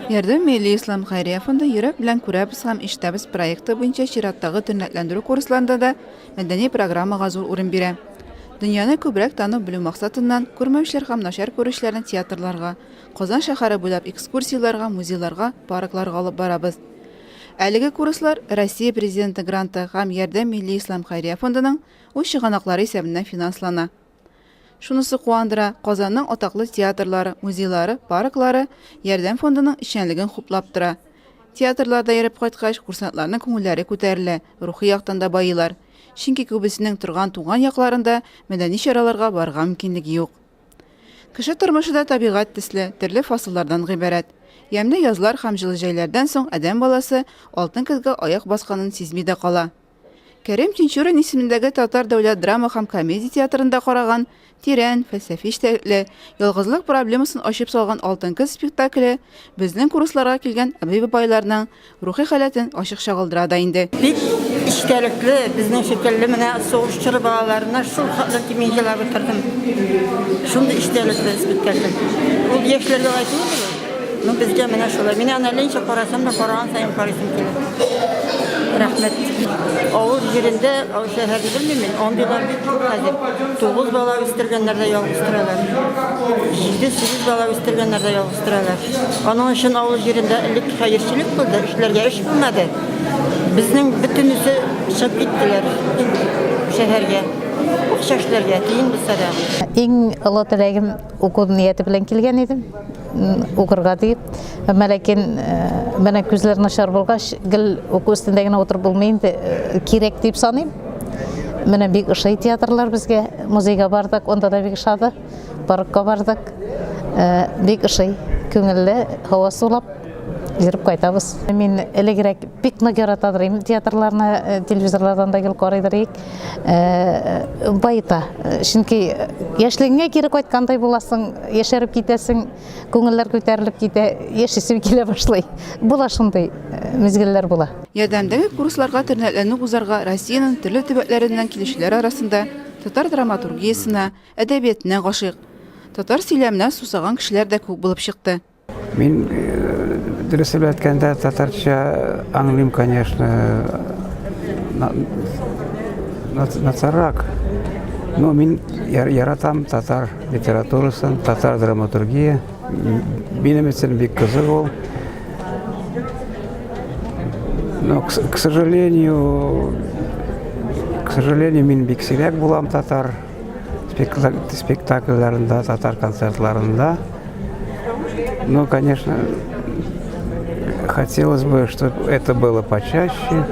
Ярдәм милли ислам хәйрия фонды Йөрәк белән күрәбез һәм ишетәбез проекты буенча чираттагы тернәкләндерү курсларында да мәдәни программага зур урын бирә. Дөньяны күбрәк танып белү максатыннан, күрмәүчеләр һәм начар күрүчеләрне театрларга, Казан шәһәре буйлап экскурсияләргә, музейларга, паркларга алып барабыз. Әлеге курслар Россия Президенты гранты һәм Ярдәм милли ислам хәйрия фондының үз чыганаклары исәбеннән финанслана. Шунысы куандыра, Казанның атаклы театрлары, музейлары, парклары Ярдәм фондының эшчәнлеген хуплап тора. Театрларда йөреп кайткач, курсантларның күңелләре күтәрелә, рухи яктан да байыйлар. Чөнки күбесенең торган туган якларында мәдәни чараларга барырга мөмкинлеге юк. Кеше тормышы да табигать төсле, төрле фасыллардан гыйбарәт. Ямьле язлар һәм җылы җәйләрдән соң адәм баласы алтын көзгә аяк басканын сизми дә кала. Кәрим Тинчурин исемендәге Татар дәүләт драма һәм комедия театрында караган тирән, фәлсәфи эчтәлекле, ялгызлык проблемасын ачып салган Алтын көз спектакле безнең курсларга килгән әби-бабайларның рухи халәтен ачык чагылдыра да инде. Бик эчтәлекле, безнең шикелле менә сугыш чоры балаларына шул хәтле дип мин елап утырдым. Шундый эчтәлекле спектакль. Ул яшьләргә алай түгелдер ул. Ну, безгә менә шулай. Мин аны әллә ничә карасам да, караган саен карыйсым килә. Рәхмәт. Авыл җирендә, авыл шәһәрне белмим мин, андыйлар бик күп хәзер. Тугыз бала үстергәннәр дә ялгыз торалар. Җиде, сигез бала үстергәннәр дә ялгыз торалар. Аның өчен авыл җирендә элек хәерчелек булды, эшләргә эш булмады. Безнең бөтенесе чыгып киттеләр шәһәргә. Акча эшләргә, тиен булса да. Иң олы теләгем уку нияте белән килгән идем. Укырга диеп. Әмма ләкин менә күзләр начар булгач, гел уку өстендә генә утырып булмый инде, кирәк дип саныйм. Менә бик ошый театрлар безгә. Музейга бардык, онда да бик ошады. Паркка бардык. Бик ошый. Күңелле, һава сулап йөреп кайтабыз. Мин элегрәк бик нык яратадыр идем театрларны, телевизорлардан да гел карыйдыр идек. Баета. Чөнки яшьлегеңә кире кайткандай буласың, яшәреп китәсең, күңелләр күтәрелеп китә, яшисең килә башлый. Була шундый мизгелләр була. Ярдәмдәге курсларга тернәкләнү узарга Россиянең төрле төбәкләреннән килүчеләр арасында татар драматургиясенә, әдәбиятына гашыйк, татар сөйләменә сусаган кешеләр дә күп булып чыкты. Мин дөресен әйткәндә татарча аңлыйм, конечно, начаррак. Но мин яратам татар литературасын, татар драматургия. Минем өчен бик кызык ул. Но, к сожалению, к сожалению, мин бик сирәк булам татар спектакльләрендә, татар концертларында. Ну, конечно, хотелось бы, чтобы это было почаще.